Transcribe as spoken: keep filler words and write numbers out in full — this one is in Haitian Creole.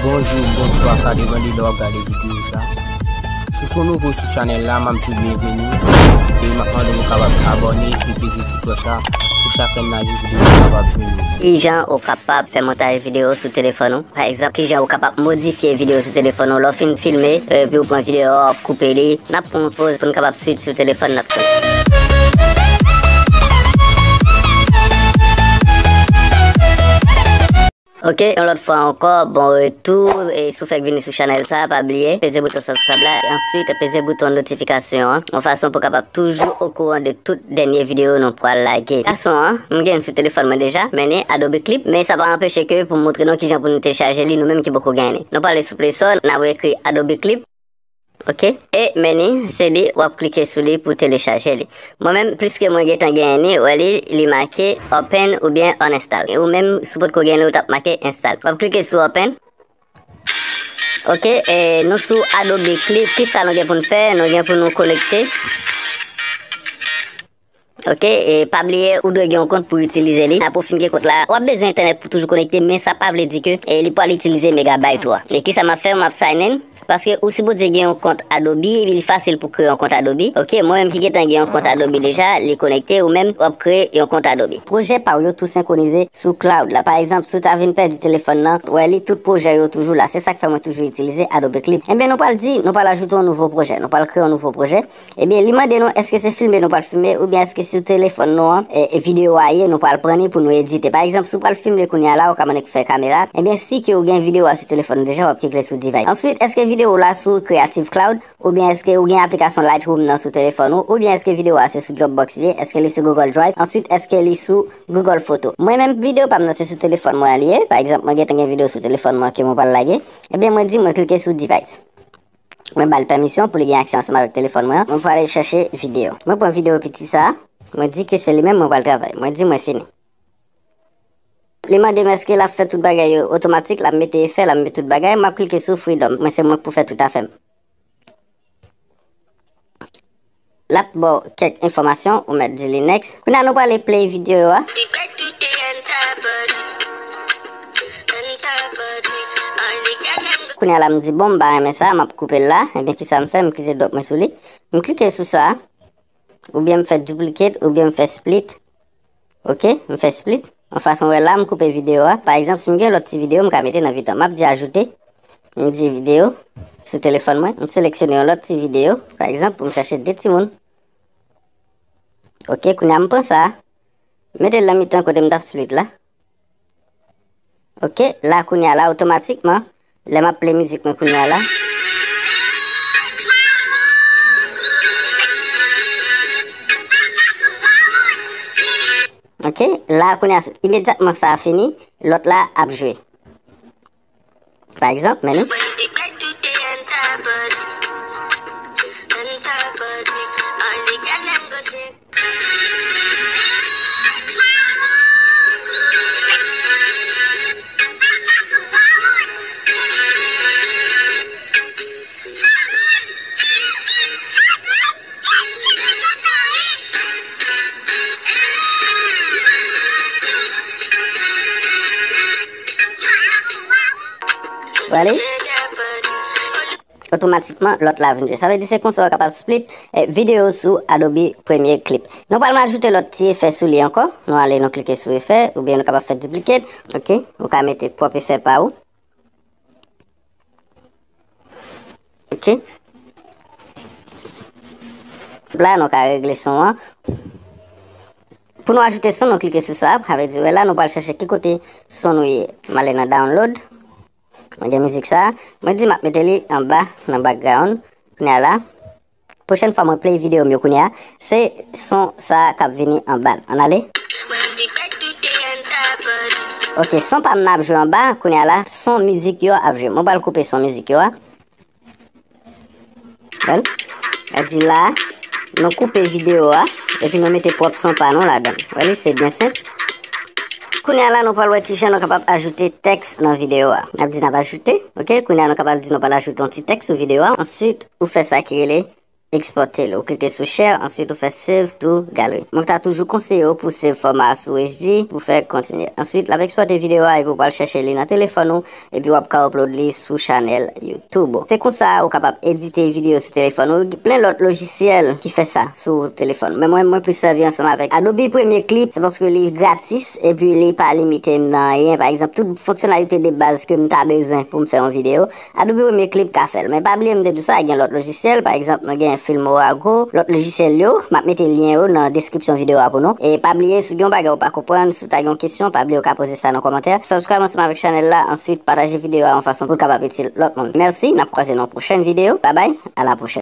Bonjou, bonswa, sa depann de lè w ap gade videyo sa. Si w se yon nouvo sou chanèl la, m ap di w byenveni. E m ap mande w kapab abòne e peze ti klòch la pou chak lè n lage videyo w kapab jwenn ou. Kijan ou kapab fè montaj videyo sou telefòn ou? Pa egzanp, kijan ou kapab modifye videyo sou telefòn ou? Lè w fin filme, epi w pran videyo a, w ap koupe li. N ap pran yon poz pou n kapab switch sou telefòn n ap tann. Ok, yon lòt fwa ankò, bon retou. E si w fèk vini sou chanèl sa, pa bliye peze bouton subscribe la, e answit peze bouton notifikasyon an, yon fason pou w kapab toujou okouran de tout dènye videyo nou pral lage. Gason an, m gen l sou telefòn mwen deja, men ni Adobe Clip, men sa pa anpeche ke pou m montre nou kijan pou nou telechaje li, nou menm ki poko genyen li. Nou prale sou Play Store, n ap ekri Adobe Clip. Ok? E men ni, se li, w ap klike sou li pou telechaje li. Mwen menm, piske mwen gentan genyen li, wè li, li make open oubyen uninstall. E ou menm, si w potko genyen li, ou t ap make install. W ap klike sou open. Ok, e nou sou Adobe Clip. Kisa nou gen pou n fè? Nou gen pou nou konekte. Ok, e pa bliye, ou dwe gen yon kont pou w itilize li. Apre w fin gen kont la, w ap bezwen entènèt pou toujou konekte, men sa pa vle di ke, e, li pral itilize megabayt ou a. E kisa m ap fè? M ap sign in. Paske ou sipoze gen yon kont Adobe, epi li fasil pou kreye yon kont Adobe. Ok, mwen menm ki gentan gen yon kont Adobe deja, li konekte, ou menm w ap kreye yon kont Adobe. Pwojè pa w yo tou senkwonize sou cloud la. Pa egzanp, si w ta vin pèdi telefòn nan, w wè li, tout pwojè yo toujou la. Se sa k fè mwen toujou itilize Adobe Clip. Ebyen, nou pral di, nou pral ajoute yon nouvo pwojè. Nou pral kreye yon nouvo pwojè. Ebyen, li mande nou èske se filme nou pral filme oubyen èske sou telefòn nou an, e, e videyo a ye, nou pral pran li pou nou edite. Pa egzanp, si w pral filme kounye a la, ou ka mande k fè kamera. Ebyen, si ke ou gen videyo a sou telefòn ou deja, w ap klike sou device. Answit, èske videyo w la sou Creative Cloud oubyen èske ou gen aplikasyon Lightroom nan sou telefòn ou, oubyen èske videyo a se sou Dropbox li ye, èske li sou Google Drive, answit, èske li sou Google Photo. Mwen menm, videyo pa m nan se sou telefòn mwen an li ye. Pa egzanp, mwen gentan gen videyo sou telefòn mwen ke mwen pral lage. Ebyen, mwen di mwen klike sou device. Mwen ba l pèmisyon pou li gen aksè ansanm avèk telefòn mwen an. Mwen prale chache videyo. Mwen pran videyo piti sa a. Mwen di ke se li menm mwen pral travay. Mwen di mwen fini. Li mande m èske l ap fè tout bagay yo otomatik, l ap mete efè, l ap mete tout bagay. M ap klike sou freedom. Mwen se mwen k pou fè tout afè m. L ap ba w kèk enfòmasyon, ou mèt di li next. Kounye a nou prale play videyo a. Kounye a la m di, bon, m pa renmen sa, m ap koupe l la. Ebyen, kisa m fè? M klike dwèt mwen sou li. M klike sou sa. Oubyen m fè duplicate, oubyen m fè split. Ok, m fè split. Yon fason wè la, m koupe videyo a. Pa egzanp, si m gen lòt ti videyo, m ka mete nan videyo. M ap di ajoute. M di videyo sou telefòn mwen. M seleksyone yon lòt ti videyo. Pa egzanp, pou m chache de timoun. Ok, kounye a m pran sa. Mete l nan mitan kote m t ap split la. Ok, la kounye a la, otomatikman, lè m ap play mizik mwen kounye a la. Ok, la kounye a, imedyatman sa a fini, lòt la ap jwe. Pa egzanp, men nou. Wale. Otomatikman, lòt la vin jwe. Sa vle di se konsa w kapab split, eh, videyo sou Adobe Premiere Clip. Nou pral ajoute lòt ti efè sou li ankò. Nou ale, nou klike sou efè, oubyen nou kapab fè duplicate. Ok, ou ka mete pwòp efè pa ou. Ok. La, nou ka regle son an. Pou nou ajoute son, nou klike sou sa. Sa vle di, wè la, nou pral chèche ki kote son nou ye. M ale nan download. Mwen gen mizik sa. Mwen di m ap mete li anba nan background. Kounye a la, pwochèn fwa mwen play videyo m yo kounye a, se son sa k ap vini anba l. Ann ale. Ok, son pa m nan ap jwe anba. Kounye a la, son mizik yo ap jwe. Mwen pral koupe son mizik yo a. Wè l? Sa di la, nou koupe videyo a, epi nou mete pwòp son pa nou ladan l. Wè li, se byen senp. Kounye a la, nou pral wè kijan nou kapab ajoute tèks nan videyo a. N ap di n ap ajoute, ok? Kounye a, nou kapab di nou pral ajoute yon ti tèks sou videyo a. Answit, ou fè sa ki rele ekspòte l. Ou klike sou share, answit ou fè save to gallery. Mwen ta toujou konseye w pou save fòma a sou H D pou fè kontinye. Answit, l ap ekspòte videyo a epi w pral chèche li nan telefòn ou, epi w ap ka upload li sou chanèl YouTube ou. Se konsa ou kapab edite videyo sou telefòn ou. Gen plen lòt lojisyèl ki fè sa sou telefòn. Men mwen, mwen plis sèvi ansanm avèk Adobe Premiere Clip, se paske li gratis, epi li pa limite m nan anyen. Pa egzanp, tout fonksyonalite de baz ke m ta bezwen pou m fè yon videyo, Adobe Premiere Clip ka fè l. Men pa bliye m te di w sa, gen lòt lojisyèl, pa egzanp, nou gen Filmora Go, lòt lojisyèl yo, m ap mete lyen yo nan deskripsyon videyo a pou nou. E pa bliye, si w gen yon bagay ou pa konprann, si w ta gen yon kesyon, pa bliye w ka poze sa nan kòmantè. Subscribe ansanm avèk chanèl la, answit pataje videyo a yon fason pou l kapab itil lòt moun. Mèsi, n ap kwaze nan yon pwochèn videyo. Babay, a la pwochèn.